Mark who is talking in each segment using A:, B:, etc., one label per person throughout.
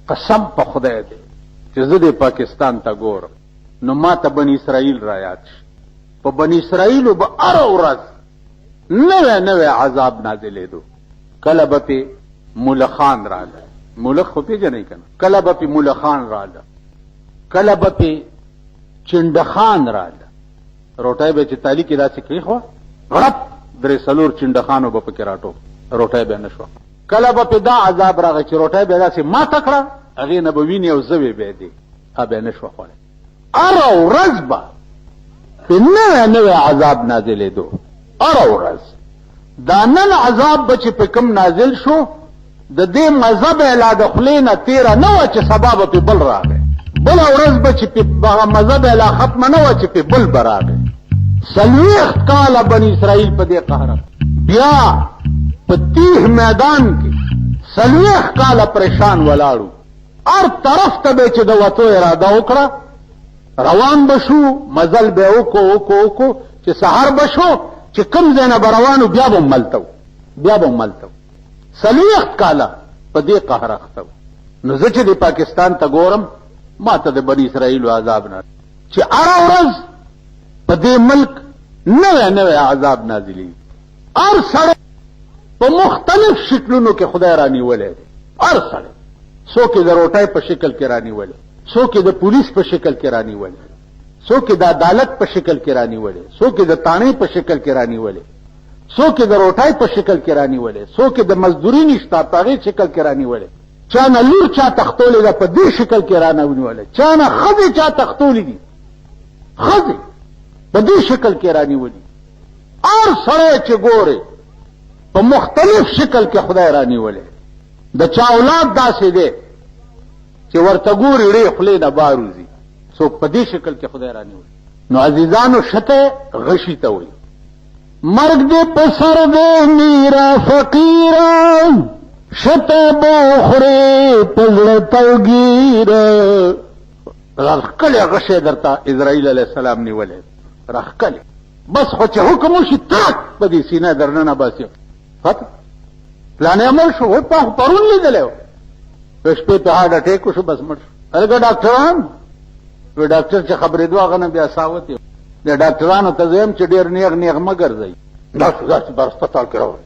A: قسم په خدای دی چې زه دې پاکستان ته ګورم نو ما ته بني اسرائیل را یاد شي. په بني اسرائیلو به هره ورځ نوی نوی عذاب نازلېدو. کله به پې ملخان راله، ملخ خو پېژنئ که نه؟ کله به پې ملخان راله، کله به پې چنډخان راله. روټۍ به چې تالي کې داسې کېښوه، غړپ درې څلور چنډخانو به پکې راټوپ، روټۍ به نه شوه. کله به پې دا عذاب راغی چې روټۍ به داسې ماته کړه، هغې نه به وینې او زوې به دې، هغه به نه شوه خوړی. هره ورځ به پې نوی نوی عذاب نازلېدو، هره ورځ. دا نن عذاب به چې په کوم نازل شو، د دې مزه به لا د خولې نه تېره نه وه چې سبا به پې بل راغی، بله ورځ به چې پې هغه مزه به لا ختمه نه وه چې پې بل به راغی. 40 کاله بني اسرائیل په دې قهر، بیا په تیه میدان کې 40 کاله پریشان ولاړو. هر طرف ته به چې د وتو اراده وکړه، روان به شو، مزل به وکړو وکړو وکړو، چې سهار به شو چې کوم ځای نه به روانو بیا به هم هلته وو، بیا به هم هلته وو. 40 کاله په دې قهر اخته وو. نو زه چې د پاکستان ته ګورم، ما ته د بني اسرائیلو عذاب نه چې هره ورځ په دې ملک نوی نوی عذاب نازلېږي. هر سړی په مختلف شکلونو کې خدای رانیولی دی. هر سړی، څوک یې د روټۍ په شکل کې رانیولی، څوک یې د پولیس په شکل کې رانیولی، څوک یې د عدالت په شکل کې رانیولی، څوک یې د تاڼې په شکل کې رانیولی، څوک یې د روټۍ په شکل کې رانیولی، څوک یې د مزدوري نشته په هغې شکل کې رانیولی، چا نه لور چا تښتولې ده په دې شکل کې رانه ونیولی، چا نه ښځې چا تښتولې دي، ښځې په دې شکل کې رانیولي. هر سړی چې ګورې په مختلف شکل کې خدای رانیولی. د چا اولاد داسې دی چې ورته ګوري ړې خولې نه بار وځي، څوک په دې شکل کې خدای رانیولی. نو عزیزانو، شته غشي ته وایي، مرګ دې په سر دی میره فقیره، شته به وخورې په زړه توګیره. راښکلی غشی درته اسرائیل علیه السلام نیولی، راښکلی، بس خو چې حکم وشي ترک په دې سینه درننه باسي. ختم، پلانی مړ شو، وایي پا خو پرون لیدلی و، د شپې په هارټ اټیک وشو، بس مړ شو. هلکه ډاکټران، وی ډاکټر چې خبرېدو هغه نه بیا ساه وتې. د ډاکټرانو ته زه یم چې ډېر نیغ نیغ مه ګرځئ، داسې داسې په هسپتال کې روان،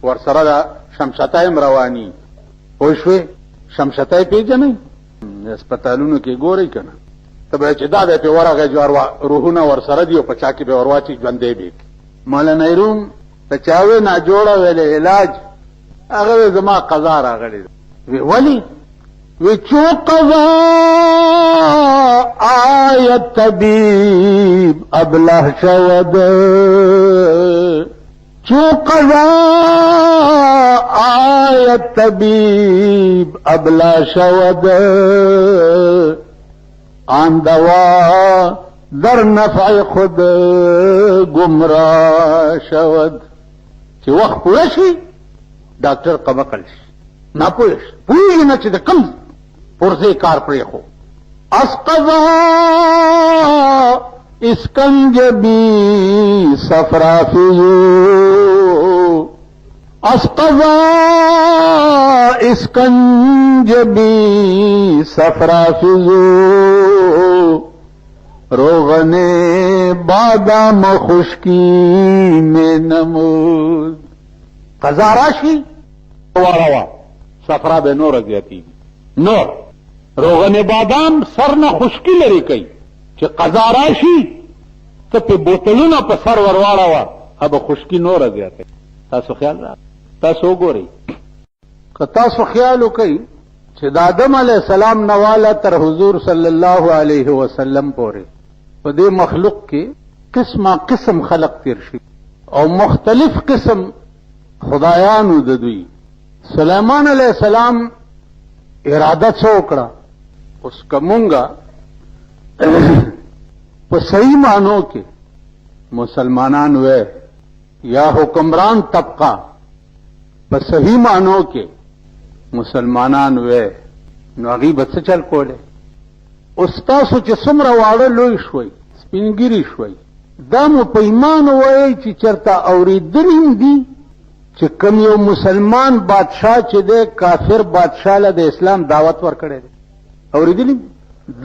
A: ورسره دا شمشته هم رواني. پوه شوې؟ شمشته یې پېژنئ؟ هسپتالونو کې ګورئ که نه؟ ته به چې دا دی پې ورغی، جوار روحونه ورسره دي او په چا کې به ورواچي ژوندی به کړي. مولانا روم ته چا وې ناجوړه ویلې علاج، هغه وې زما قضا راغلې ده. وی ولې؟ وی چو قضا آیت طبیب ابله شود، چو قضا آیت طبیب ابله شود، آن دوا در نفع خود گمراه شود. چې وخت پوره شي ډاکټر قمقل شي، ناپوه شي، پوهېږي نه چې د کوم پرزې کار پرېښو. از قضا اسکنجبی صفرافیو، از قضا اسکنجبی صفرافیو، روغن بادام خشکی می نمود. قضا راشي واړوه، صفرا به نوره زیاتېږي. نور روغن بادام سر نه خشکی لرې کوي، چې قضا راشي ته پې بوتلونه په سر ورواړوه، هغه به خشکي نوره زیاتوي. تاسو خیال را، تاسو وګورئ، که تاسو خیال وکئ چې د آدم علیه السلام نه واله تر حضور صلی الله علیه وسلم پورې په دې مخلوق کې قسمه قسم خلق تیر شي او مختلف قسم خدایانو د دوی. سلیمان علیه السلام اراده څه وکړه؟ اوس که مونږه په صحیح معنو کې مسلمانان وې یا حکمران طبقه په صحیح معنو کې مسلمانان وې، نو هغوی به څه چل کولی؟ اوس تاسو چې څومره واړه لوی شوئ، سپین ږیري شوئ، دا مو په ایمان ووایئ چې چېرته اورېدلي هم دي چې کوم یو مسلمان بادشاه چې دی کافر بادشاه له د اسلام دعوت ورکړی دی؟ اورېدلي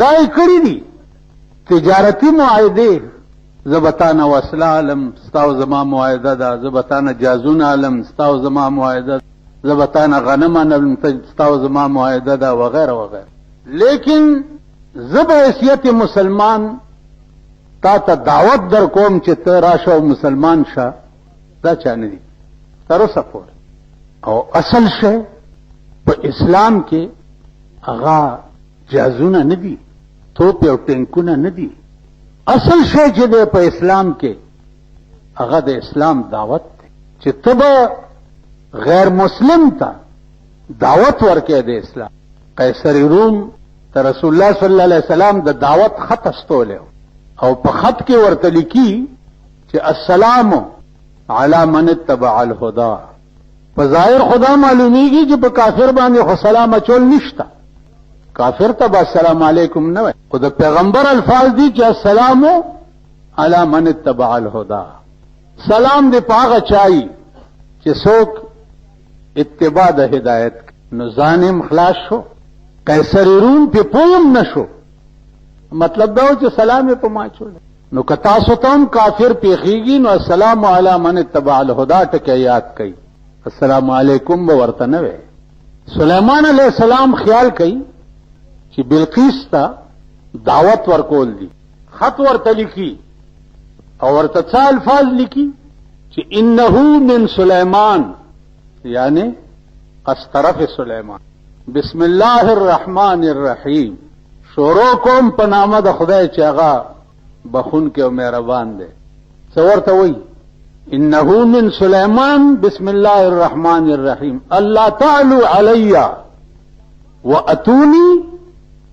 A: دا یې کړي دي. تجارتي معاهدې، زه به تا نه وسله علم، ستا او زما معاهده ده، زه به تا نه جازونه علم، ستا او زما معاهده، زه به تا نه غنم علم، ستا او زما معاهده ده، وغیره وغیره. لیکن زه به حیثیت مسلمان تا ته دعوت در کوم چې ته راشه او مسلمان شه، دا چا نه دي تر اوسه پورې. او اصل شی په اسلام کې هغه جازونه نه دي، توپې او ټینکونه نه دي. اصل شی چې دی په اسلام کې هغه د اسلام دعوت دی، چې ته به غیر مسلم ته دعوت ورکې د اسلام. قیصر روم ته رسول الله صلی الله علیه وسلم د دعوت خط استولی او په خط کې ورته لیکي چې السلام علی من اتبع الهدى. په ظاهر خدا معلومیږي چې په کافر باندې خو سلام اچول نشته، کافر ته به السلام علیکم نه وایي، خو د پیغمبر الفاظ دي چې السلام علی من اتبع الهدى. سلام دې په هغه چا چې څوک اتباع د هدایت. نو ځان هم خلاص شو، قیصر روم پې پوه هم نه شو. مطلب دا و چې سلام یې په ما اچولی. نو که تاسو ته هم کافر پېښېږي نو السلام علی من اتبع الهدى ټکی یاد کړئ، السلام علیکم به ورته نه وایي. سلیمان علیه السلام خیال کوي چې بلقیس ته دعوت ورکول دي، خط ورته لیکي او ورته څه الفاظ لیکي چې انه من سلیمان، یعنی از طرف سلیمان. بسم الله الرحمن الرحیم. شروع کوم په نامه د خدای چې هغه بخښونکی او مهربان دی. څه ورته وایي؟ انه من سلیمان بسم الله الرحمن الرحیم الله تعلو علی واتونی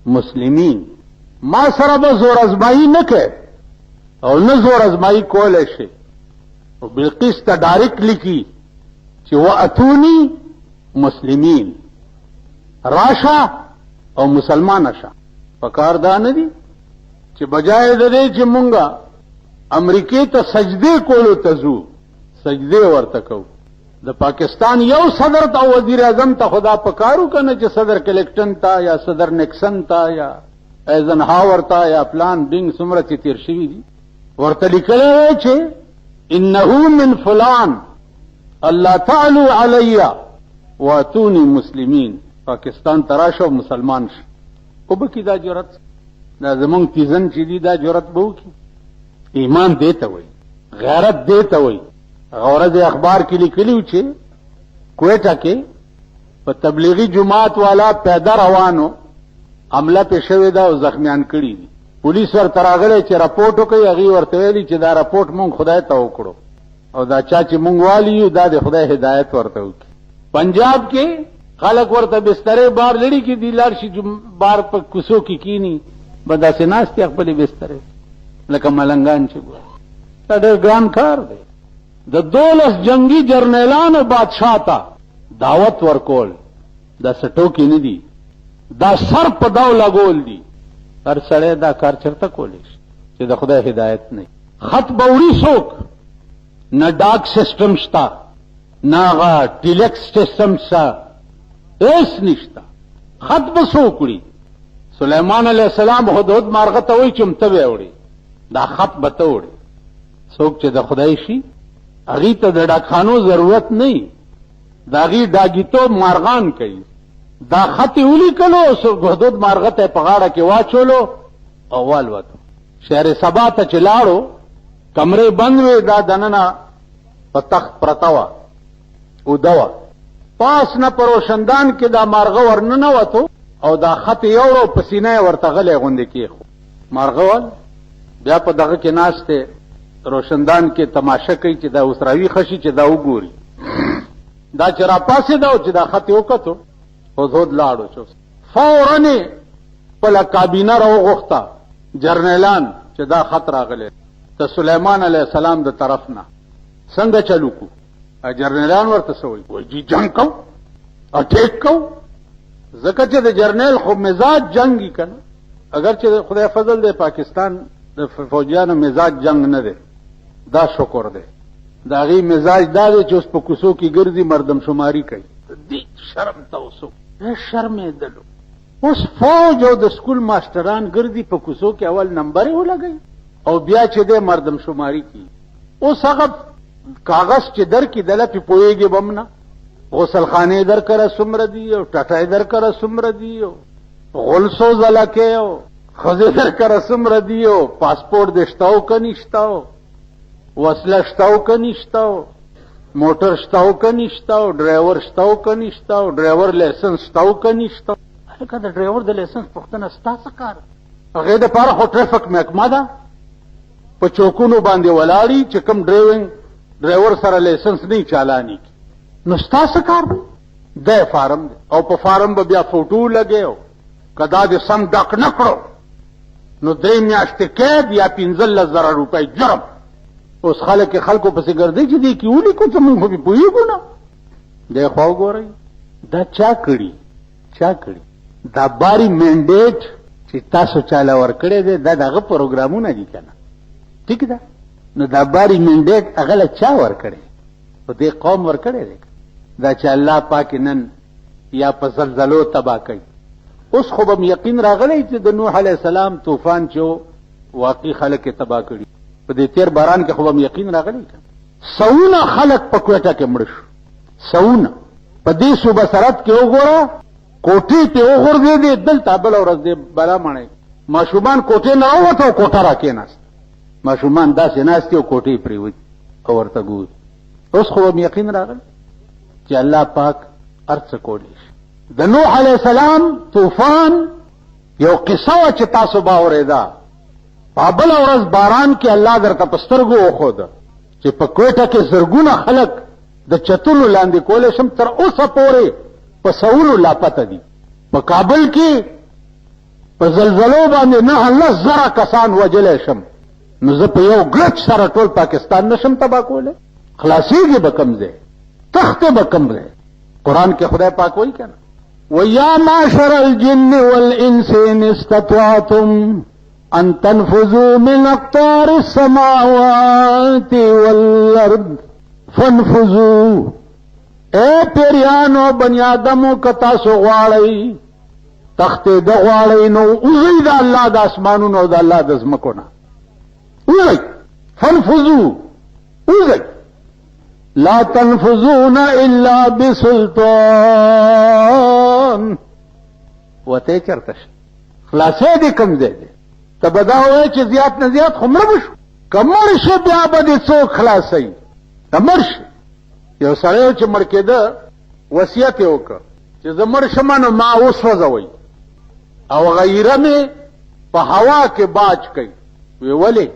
A: مسلمین. ما سره به زور ازمایي نه کوي او نه زور ازمایي کولی شي. او بلقیس ته ډایرکټ لیکي چې واتونی مسلمین، راشه او مسلمانه شه. پکار دا نه دي چې بجای د دې چې مونږه امریکې ته سجدې کولو ته ځو، سجدې ورته کوو. د پاکستان یو صدر ته او وزیر اعظم ته خدا پکارو که نه چې صدر کلیکټن ته یا صدر نیکسن ته یا ایزنهاور ته یا پلان بینګ څومره چې تېر شوي دي ورته لیکلی وی چې انه من فلان الله تعلو علی واتونی مسلمین. پاکستان ته راشه او مسلمان شه. وبه کړي دا جرأت؟ دا زمونږ تیزن چې دي دا جرأت به وکړي؟ ایمان دې ته وایي، غیرت دې ته وایي. هغه ورځ اخبار کې لیکلي وو چې کویټه کې په تبلیغي جماعت والا پیاده روانو حمله پې شوې ده او زخمیان کړي دي. پولیس ورته راغلی چې رپورټ وکړي، هغوی ورته ویلي چې دا رپورټ مونږ خدای ته وکړو او دا چا چې مونږ والي یو دا د خدای هدایت ورته وکړي. پنجاب کې خلک ورته بسترې بار لړي کې دي، لاړ شي بار په کوڅو کې کینی، به داسې ناست دي خپلې بسترې لکه ملنګان چې ګوري. دا ډېر ګران کار دی. د 12 جنګي جرنیلانو بادشاه ته دعوت ورکول دا څه ټوکې نه دي، دا سر په داو لګول دي. هر سړی دا کار چېرته کولی شي چې د خدای هدایت نه. خط به وړي څوک؟ نه ډاک سیسټم شته، نه هغه ټیلکس سیسټم شته، هېڅ نشته. خط به څوک وړي؟ سلیمان علیه السلام هدهد مارغه ته وایي چې هم ته به یې وړې، دا خط به ته وړې. څوک چې د خدای شي هغوی ته د ډاکخانو ضرورت نه وي، د هغوی ډاګیتوب مارغان کوي. دا خط یې ولیکلو، هدهد مارغه ته یې په غاړه کې واچولو او والوتو. شهر سبا ته چې لاړو کمرې بند وې، دا دننه په تخت پرته وه، اوده وه. پاس نه په روشندان کې دا مارغه ورننوتو او دا خط یې یوړو، په سینه یې ورته غلی غوندې کېښود. مارغه وال بیا په دغه کې ناست دی، روشندان کې تماشه کوي چې دا اوس راویښه شي چې دا وګوري. دا چې راپاڅېده او چې دا خط یې وکتو، هدهد لاړو چې فوراً یې خپله کابینه راوغوښته، جرنیلان، چې دا خط راغلی د سلیمان علیه السلام د طرف نه، څنګه چلو کو؟ جرنیلان ورته څه وایي؟ وایي جي جنګ کو، اټیک کو. ځکه چې د جرنیل خو مزاج جنګي که نه، اگر چې خدای فضل دی پاکستان د فوجیانو مزاج جنګ نه دی، دا شکر دی. د هغې مزاج دا دی چې اوس په کوڅو کې ګرځي، مردم شماري کوي. دې شرم ته اوسو شرمېدلو. اوس فوج او د سکول ماسټران ګرځي په کوڅو کې، اول نمبر یې ولګوي او بیا چې دی مردم شماري کوي. اوس هغه کاغذ چې درکړي دله پې پوهېږي به هم نه، غسلخانې درکره څومره دي او ټټۍ درکره څومره دي او غول څو ځله کوې او ښځې درکره څومره دي او پاسپورټ دې شته او که نشته او وسله شته او که نشته او موټر شته او که نشته او ډرایور شته او که نشته او ډرایور لایسنس شته او که نشته. هلکه د ډرایور د لایسنس پوښتنه ستا څه کار؟ هغې دپاره خو ټریفک محکمه ده، په چوکونو باندې ولاړي چې کوم ډرایونګ ډرایور سره لایسنس نه وي چالاني کړي. نو ستا څه کار دی؟ دی فارم دی او په فارم به بیا فوټو لګې او که دا دې سم ډک نه کړو نو 3 میاشتې قید یا 15,000 روپۍ جرم. اوس خلک یې خلکو پسې ګرځي چې دې کې ولیکو چې موږ خو پرې پوهېږو نه. دی خوا وګورئ دا چا کړي، چا کړي دا باري منډیټ چې تاسو چاله ورکړی دی، دا د هغه پروګرامونه دي که نه؟ ټیک ده. نو دا باري منډیټ هغه له چا ورکړی؟ په دې قوم ورکړی دی. دا چې الله پاک نن یا په زلزلو تباه کوي. اوس خو به یقین راغلی چې د نوح علیه السلام طوفان چې واقعي خلک یې تباه کړي، په دې تېر باران کې خو به یقین راغلی که سوونه خلک په کوټه کې مړه شو، سوونه. په دې صوبه سرحد کې وګوره کوټې پې وغورځېدې، دلته بله ورځ دې بلا مڼې ماشومان کوټې نه راووته او کوټه راکېناست. ماشومان داسې ناست دي او کوټې پرېوتي او ورته ګوري. اوس خو به یقین راغلی چې الله پاک هر څه کولی شي. د نوح علیه السلام طوفان یو قصه وه چې تاسو به اورېده. په بله ورځ باران کې الله درته په سترګو وښوده چې په کوټه کې زرګونه خلک د چتونو لاندې کولی شم تر اوسه پورې په سوونو لاپته دي. په کابل کې په زلزلو باندې 9,000 کسان وژلی شم، نو زه په یو ګړچ سره ټول پاکستان نشم تباه کولی. خلاصېږي به کوم ځای، تښتې به کوم ځای؟ قرآن کې خدای پاک وایي که نه، ویا معشر الجن والانس ان استطعتم ان تنفذوا من اقطار السماوات والارض فانفذوا. اے پیریانو بنی آدمو که تاسو غواړئ تښتېده غواړئ نو وځئ د الله د اسمانونو او د الله د ځمکو نه، وځئ، فانفذوا، وځئ. لا تنفذون الا بسلطان. وته چرته شي خلاصې دې کوم ځای دی؟ ته به دا وایې چې زیات نه زیات خو مړه به شو، که مړ شي بیا به دې څوک خلاصوي؟ که مړ شي، یو سړی و چې مړ کېده وصیت یې وکړ چې زه مړ شم نو ما وسوځوئ او غیره مې په هوا کې باج کوي. وی ولې؟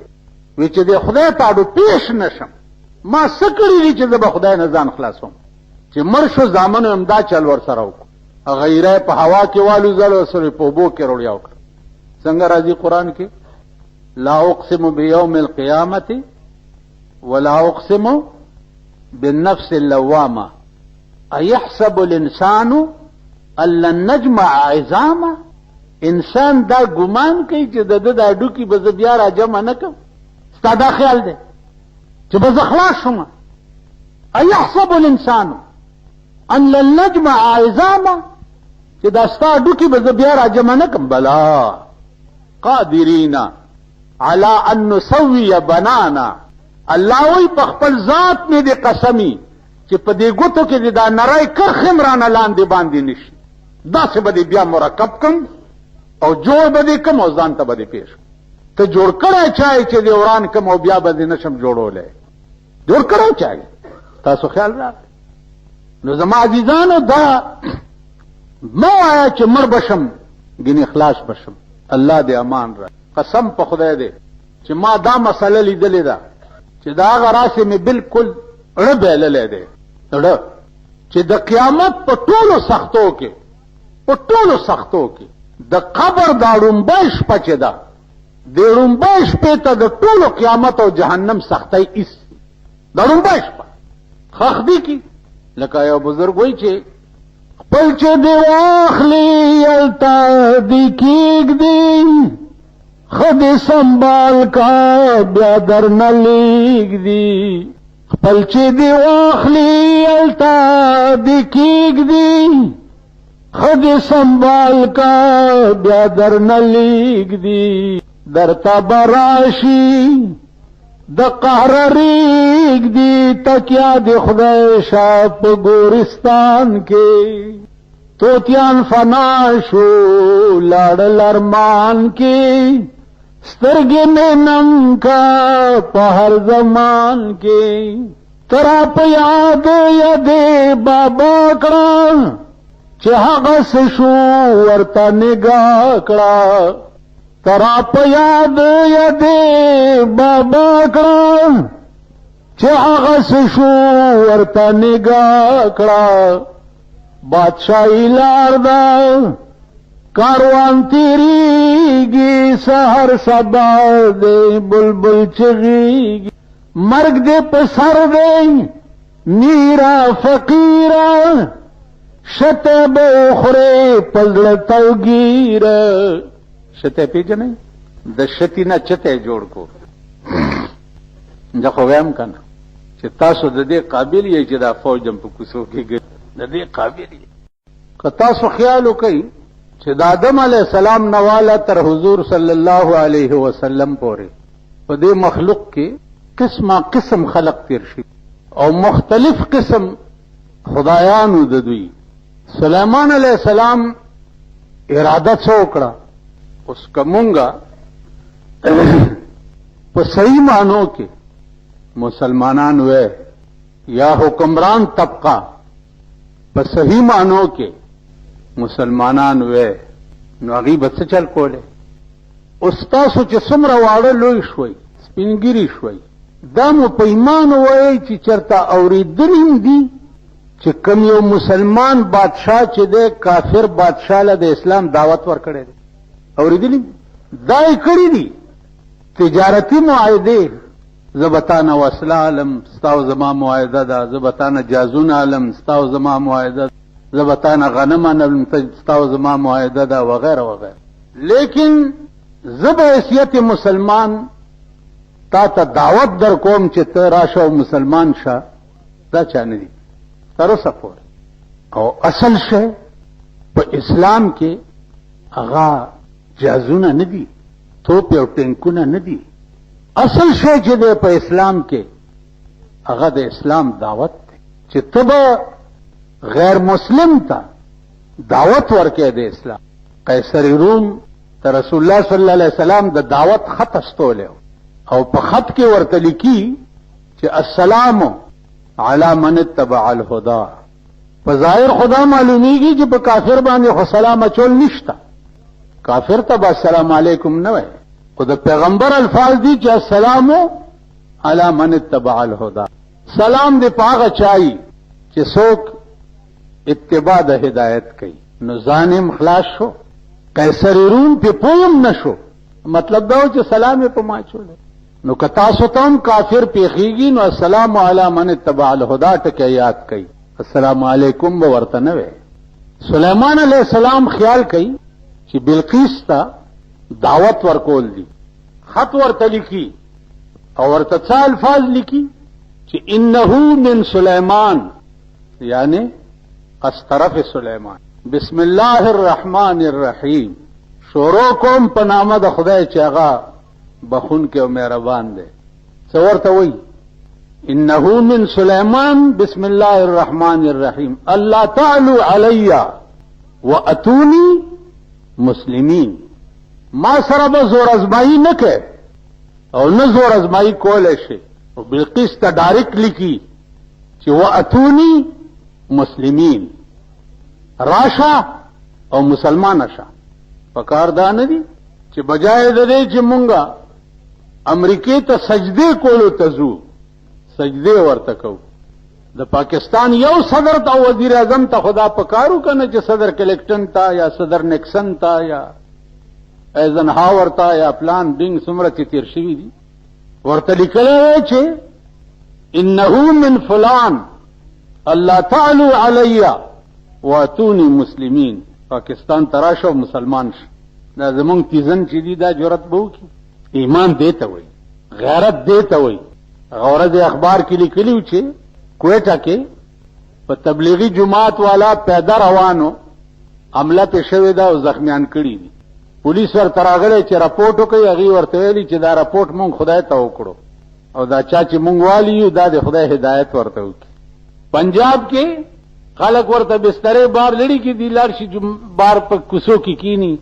A: وی چې د خدای ته اډو پیش نه شم، ما څه کړي دي چې زه به خدای نه ځان خلاصوم؟ چې مړ شو زامنو یې همدا چل ورسره وکړو، غیره یې په هوا کې والوزل او سره یې په اوبو کې روړیا وکړه. څنګه راځي قرآن کې؟ لا اقسم بیوم القیامت ولا اقسم بالنفس اللوامه ایحسب الانسان ان لن نجمع عظامه. انسان دا ګمان کوي چې د ده دا هډوکي به زه بیا راجمع نه کړم، ستا دا خیال دی چې به زه خلاص شم؟ ایحسب الانسان ان لن نجمع عظامه، چې دا ستا هډوکي به زه بیا راجمع نه کړم؟ بلا قادرین علی ان نسوی بنانا. الله وایي په خپل ذات مې دې قسمي چې په دې ګوتو کې دې دا نری کرښې هم رانه لاندې باندې نشي، داسې به دې بیا مرکب کم او جوړ به دې کم او ځان ته به دې پېښ کم. ته جوړ کړی چا یې چې دې وران کم او بیا به دې نشم جوړولی، جوړ کړی چا یې؟ تاسو خیال راغی؟ نو زما عزیزانو دا مه وایه چې مړ به شم ګینې خلاص به شم. الله دې امان را. قسم په خدای دی چې ما دا مسله لیدلې ده چې دا هغه راسې مې بالکل ړه بایللی دی، ړه چې د قیامت په ټولو سختو کې، په ټولو سختو کې د قبر دا ړومبۍ شپه چې ده، د ړومبۍ شپې ته د ټولو قیامت او جهنم سختۍ ایسي. دا ړومبۍ شپه ښخ دي کی، لکه یو بزرګ وایي چې خپل چې دی واخلي هلته دې کېږدي، ښه دې سنبال کا بیا درنه لېږدي. خپل چې دی واخلي هلته دې کېږدي، ښه دې سنبال کا بیا درنه لېږدي. درته به راشي د قهر رېږدي، تکیا دې خدای شه په ګورستان کې. توتیان فنا شو لاړل ارمان کې، سترګې مې نم کا په هر زمان کې. ترا په یاد یدې بابا کړه، چې هغه څه شو ورته نګاه کړه. ترا په یاد یدې بابا کړه، چې هغه څه شو ورته نګاه کړه. بادشاہي لار ده کاروان تیریږي، سحر سبا دی بلبل چغیږي. مرګ دې په سر دی میرا فقیره، شته به وخورې په زړه توګیره. شته پېژنئ؟ د شتي نه چته جوړ کو. زه خو وایم که نه چې تاسو د دې قابل یئ چې دا فوج هم په کوڅو کې ګرځي، د دې قابل یئ. که تاسو خیال وکئ چې د آدم علیه السلام نه واله تر حضور صلی الله علیه وسلم پورې په دې مخلوق کې قسمه قسم خلق تیر شي او مختلف قسم خدایانو د دوی. سلیمان علیه السلام اراده څه وکړه؟ اوس که مونږه په صحیح معنو کې مسلمانان وې یا حکمران طبقه په صحیح معنو کې مسلمانان وې، نو هغوی به څه چل کولی؟ اوس تاسو چې څومره واړه لوی شوئ، سپینګیري شوئ، دا مو په ایمان ووایئ چې چېرته اورېدلي هم دي چې کوم یو مسلمان بادشاه چې دی کافر بادشاه له د اسلام دعوت ورکړی دی؟ اورېدلي دا یې کړي دي. تجارتي معاهدې، زه به تا نه وسله علم، ستا او زما معاهده ده، زه به تا نه جازونه علم، ستا او زما معاهده ده، زه به تا نه غنم انم، ستا او زما معاهده ده، وغیره وغیره. لیکن زه به حیثیت مسلمان تا ته دعوت در کوم چې ته راشه او مسلمان شه، دا چا نه دي تر اوسه پورې. او اصل شی په اسلام کې هغه جازونه نه دي، توپې او ټینکونه نه دي. اصل شی چې دی په اسلام کې هغه د اسلام دعوت دی، چې ته به غیر مسلم ته دعوت ورکې د اسلام. قیصر روم ته رسول الله صلی الله علیه وسلم د دعوت خط استولی او په خط کې ورته لیکي چې السلام علی من اتبع الهدی. په ظاهر خدا معلومیږي چې په کافر باندې خو سلام اچول نشته، کافر ته به السلام علیکم نه وایي، خو د پیغمبر الفاظ دي چې السلام علی من اتبع الهدی. سلام دې په هغه چا چې څوک اتباع د هدایت کوي. نو ځان هم خلاص شو، قیصر روم پې پوه هم نه شو، مطلب دا و چې سلام یې په ما اچولی. نو که تاسو ته هم کافر پېښېږي نو السلام علی من اتبع الهدی ټکی یاد کړئ، السلام علیکم به ورته نه وی. سلیمان علیه السلام خیال کوي چې بلقیس ته دعوت ورکول دي، خط ورته لیکي او ورته څه الفاظ لیکي چې انه من سلیمان، یعنی از طرف سلیمان. بسم الله الرحمن الرحیم. شروع کوم په نامه د خدای چې هغه بخونکی او مهربان دی. څه ورته وایي؟ انه من سلیمان بسم الله الرحمن الرحیم الله تعلو علی واتونی مسلمین. ما سره به زور ازمایي نه کوي او نه زور ازمایي کولی شي. او بلقیس ته ډایرکټ لیکي چې واتونی مسلمین، راشه او مسلمان شه. پکار دا نه دي چې بجای د دې چې مونږه امریکې ته سجدې کولو ته ځو، سجدې ورته کوو. د پاکستان یو صدر ته او وزیر اعظم ته خدا پکارو که نه چې صدر کلیکټن ته یا صدر نیکسن ته یا ایزنهاور ته یا پلان بینګ څومره چې تیر شوي دي ورته لیکلی وی چې انه من فلان الله تعلو علی واتونی مسلمین. پاکستان ته راشه او مسلمان شه. دا زمونږ تیزن چې دي دا جرأت به وکړي. ایمان دې ته وایي، غیرت دې ته وایي. هغه ورځ اخبار کې لیکلي وو چې کویټه کې په تبلیغي جماعت والا پیاده روانو حمله پې شوې ده او زخمیان کړي دي. پولیس ورته راغلی چې رپورټ وکړي، هغوی ورته ویلي چې دا رپورټ مونږ خدای ته وکړو او دا چا چې مونږ والي یو دا د خدای هدایت ورته وکړي. پنجاب کې خلک ورته بسترې بار لړي کې دي، لاړ شي بار په کوڅو کې کینی،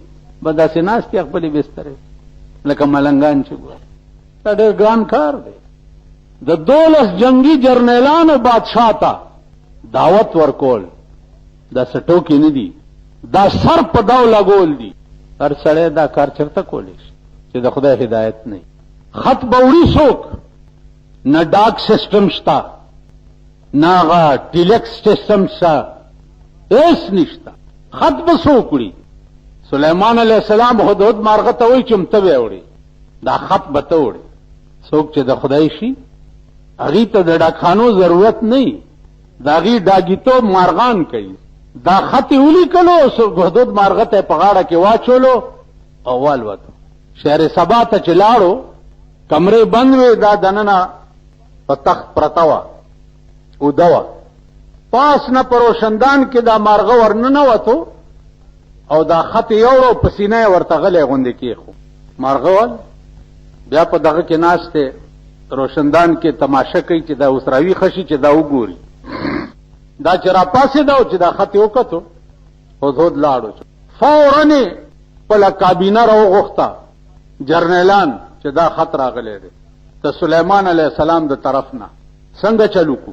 A: به داسې ناست دي خپلې بسترې لکه ملنګان چې ګوري. دا ډېر ګران کار دی. د 12 جنگي جرنیلانو بادشاه ته دعوت ورکول دا څه ټوکې نه دي، دا سر په داو لګول دي. هر سړی دا کار چېرته کولی شي چې د خدای هدایت نه وي؟ خط به وړي څوک؟ نه ډاک سیسټم شته، نه هغه ټیلکس سیسټم شته، هېڅ نشته. خط به څوک وړي؟ سلیمان علیه السلام هدهد مارغه ته وایي چې هم ته به یې وړې، دا خط به ته وړې. څوک چې د خدای شي هغوی ته د ډاکخانو ضرورت نه وي، د هغوی ډاګیتوب مارغان کوي. دا خط یې ولیکلو، هدهد مارغه ته یې په غاړه کې واچولو او والوتو. شهر سبا ته چې لاړو، کمرې بند وې، دا دننه په تخت پرته وه، اوده وه. پاس نه په روشندان کې دا مارغه ورننوتو او دا خط یې یوړو، په سینه یې ورته غلی غوندې کېښو. مارغه ول بیا په دغه کې ناست دی، روشندان کې تماشه کوي چې دا اوس راویښه شي چې دا وګوري. دا چې راپاڅېده او چې دا خط یې وکتو، هدهد لاړو، فوراً یې خپله کابینه راوغوښته، جرنیلان، چې دا خط راغلی دی د سلیمان علیه السلام د طرف نه، څنګه چلو کو؟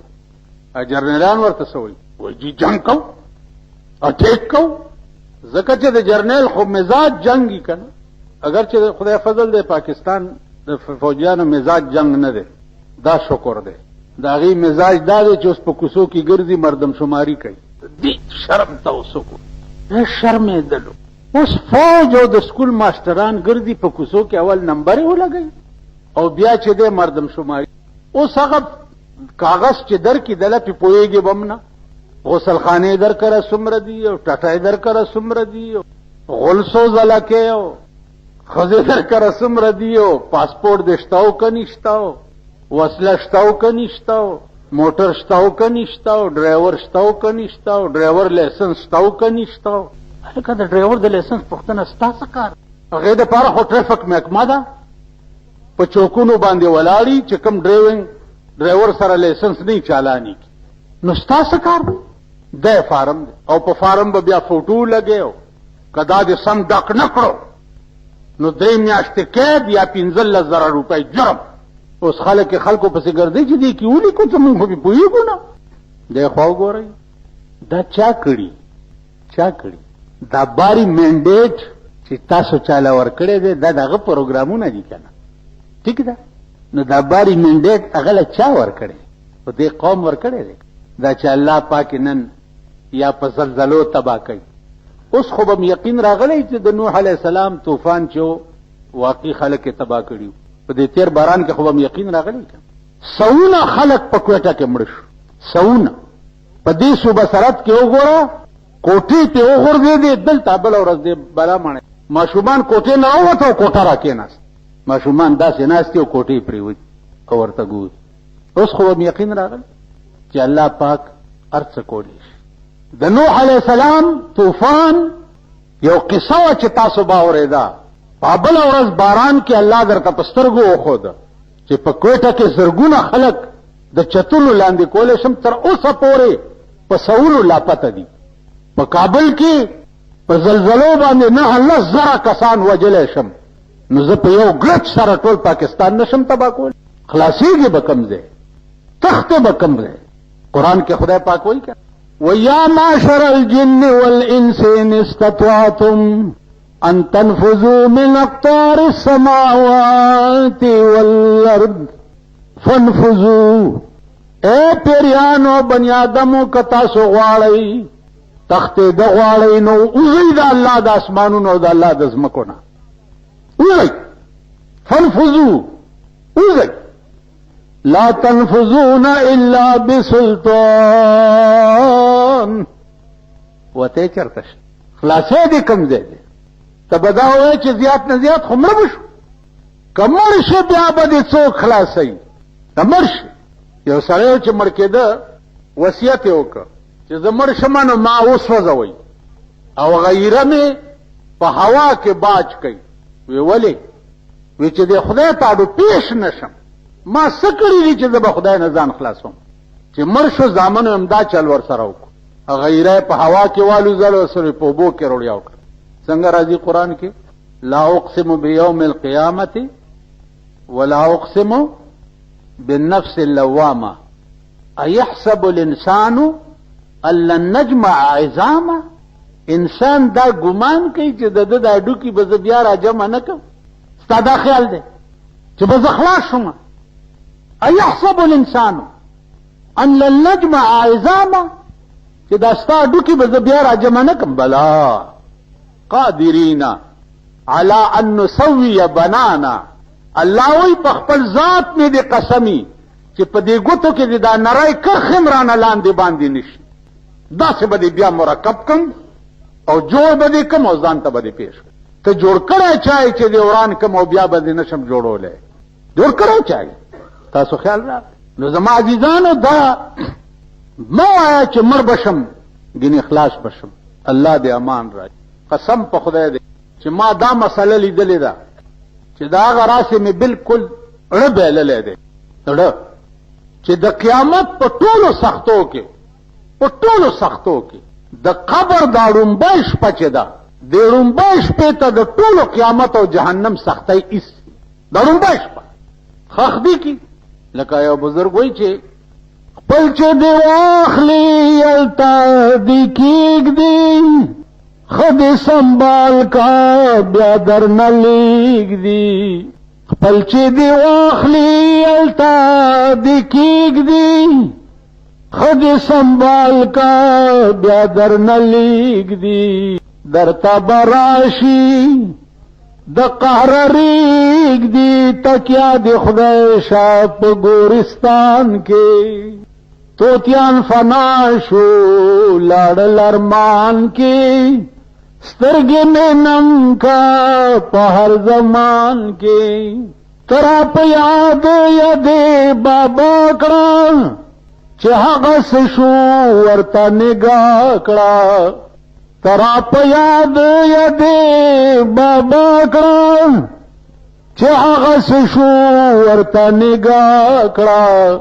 A: جرنیلان ورته څه وایي؟ وایي جي جنګ کو، اټیک کو، ځکه چې د جرنیل خو مزاج جنګي که نه. اګر چې خدای فضل دی پاکستان د فوجیانو مزاج جنګ نه دی، دا شکر دی. د هغې مزاج دا دی چې اوس په کوڅو کې ګرځي، مردم شماري کوي. دې شرم ته اوس وګوره، شرمېدلو. اوس فوج او د سکول ماسټران ګرځي په کوڅو کې، اول نمبر یې ولګوي او بیا چې دی مردم شماري. اوس هغه کاغذ چې درکړي دله پې پوهېږي به هم نه، غسلخانې درکره څومره دي او ټټۍ درکره څومره دي او غول څو ځله کوې او ښځې درکره څومره دي او پاسپورټ دې شته او که نشته او وسله شته او که نشته او موټر شته او که نشته او ډرایور شته او که نشته او ډرایور لایسنس شته او که نشته. هلکه د ډرایور د لایسنس پوښتنه ستا څه کار؟ هغې دپاره خو ټریفک محکمه ده، په چوکونو باندې ولاړي چې کوم ډرایونګ ډرایور سره لایسنس نه چالاني کی، نو ستا څه کار دی؟ دی فارم دی او په فارم به بیا فوټو لګې او که دا دې سم ډک نه کړو نو 3 میاشتې قید یا 15,000 روپۍ جرم. اوس خلک خلکو پسې ګرځي چې دې کې ولیکو څه، مونږ خو پرې پوهېږو نه. دی خوا وګورئ دا چا کړي، چا کړي دا باري منډیټ چې تاسو چاله ورکړی دی، دا د هغه پروګرامونه دي که نه؟ ټیک ده. نو دا باري منډیټ هغه له چا ورکړی؟ خو دې قوم ورکړی دی. دا چې الله پاک نن یا په زلزلو تباه کوي. اوس خو به یقین راغلی چې د نوح علیه السلام طوفان چې واقعي خلک یې تباه کړي وو، په دې تېر باران کې خو به یقین راغلی که سوونه خلک په کوټه کې مړه شو، سوونه. په دې صوبه سرحد کې وګوره، کوټې پې وغورځېدې. دلته بله ورځ دې بلا ماڼۍ ماشومان کوټې نه راووته او کوټه راکېناست. ماشومان داسې ناست دي او کوټې پرېوتي او ورته ګوري. اوس خو به یقین راغلی چې الله پاک هر څه کولی شي. د نوح علیه السلام طوفان یو قصه وه چې تاسو به اورېده. په بله ورځ باران کې الله درته په سترګو وښوده چې په کوټه کې زرګونه خلک د چتونو لاندې کولی شم تر اوسه پورې په سوونو لاپته دي. په کابل کې په زلزلو باندې 9,000 کسان وژلی شم، نو زه په یو ګړچ سره ټول پاکستان نشم تباه کولی. خلاصېږي به کوم ځای، تښتې به کوم ځای؟ قرآن کې خدای پاک وایي که ویا معشر الجن والانس ان استطعتم ان تنفذوا من اقطار السماوات والارض فانفذوا. اے پیریانو بنی آدمو که تاسو غواړئ تښتېده غواړئ نو وځئ د الله د اسمانونو او د الله د ځمکو نه، وځئ، فانفذوا، وځئ. لا تنفذون الا بسلطان. وته چرته شي خلاصې دې کوم ځای دی؟ ته به دا وایې چې زیات نه زیات خو مړه به شو، که مړ شي بیا به دې څوک خلاصوي؟ که مړ شي. یو سړی چې مړ کېده وصیت یې وکړ چې زه مړ شم نو ما وسوځوئ او غیره مې په هوا کې باج کوي. وی ولې؟ وی چې د خدای ته اډو پېښ نه شم، ما څه کړي دي چې زه به خدای نه ځان خلاصوم. چې مړ شو زامنو یې همدا چل ورسره وکړو، غیره یې په هوا کې والوزل، ورسره یې په اوبو کې روړیا وکړه. څنګه راځي قرآن کې؟ لا اقسم بیوم القیامة ولا اقسم بالنفس اللوامة ایحسب الانسان ان لن نجمع عظامه. انسان دا ګمان کوي چې د ده دا هډوکي به زه بیا راجمع نه کړم. ستا دا خیال دی چې به زه خلاص شم؟ ایحسب الانسان ان لن نجمع عظامه، چې دا ستا هډوکي به زه بیا راجمع نه کړم. بلا قادرین علی ان نسوی بنانا. الله وایي په خپل ذات مې دې قسمي چې په دې ګوتو کې دې دا نری کرښې هم رانه لاندې باندې نشي، داسې به دې بیا مرکب کم او جوړ به دې کم او ځان ته به دې پېښ کړم. ته جوړ کړی چا یې چې دې وران کم او بیا به دې نشم جوړولی، جوړ کړی چا یې؟ تاسو خیال راغی؟ نو زما عزیزانو دا مه وایه چې مړ به شم ګینې خلاص به شم. الله دې امان راکړي. قسم په خدای دی چې ما دا مسله لیدلې ده چې د هغه راسې مې بالکل ړه بایللی دی، ړه چې د قیامت په ټولو سختو کې، په ټولو سختو کې د قبر دا ړومبۍ شپه چې ده، د ړومبۍ شپې ته د ټولو قیامت او جهنم سختۍ ایستي. د ړومبۍ شپه ښخ دي کی، لکه یو بزرګ وایي چې خپل چې دې واخلي هلته دې کېږدي، ښه دې سنبال کا بیا درنه لېږدي. خپل چې دې واخلي هلته دې کېږدي، ښه دې سنبال کا بیا درنه لېږدي. درته به راشي د قهر رېږدي، تکیا دې خدای شه په ګورستان کې. طوطیان فنا شو لاړل ارمان کې، سترګې مې نم کا په هر زمان کې. ترا په یاد یدې بابا کړه چې هغه څه شو ورته نګاه کړه. ترا په یاد یدې بابا کړه چې هغه څه شو ورته نګاه کړه.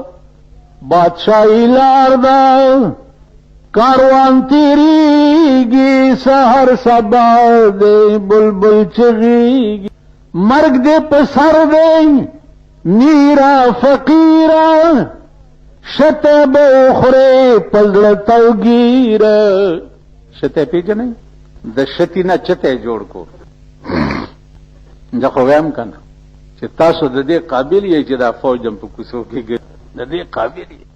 A: بادشاهي لار ده کاروان تیریږي، سحر سبا دی بلبل چغیږي. مرګ دې په سر دی میرا فقیره، شته به وخورې په زړه توګیره. شته پېژنئ؟ د شتي نه چتی جوړ کو. زه خو وایم که نه چې تاسو د دې قابل یئ چې دا فوج هم په کوڅو کې ګرځي، د دې قابل یئ.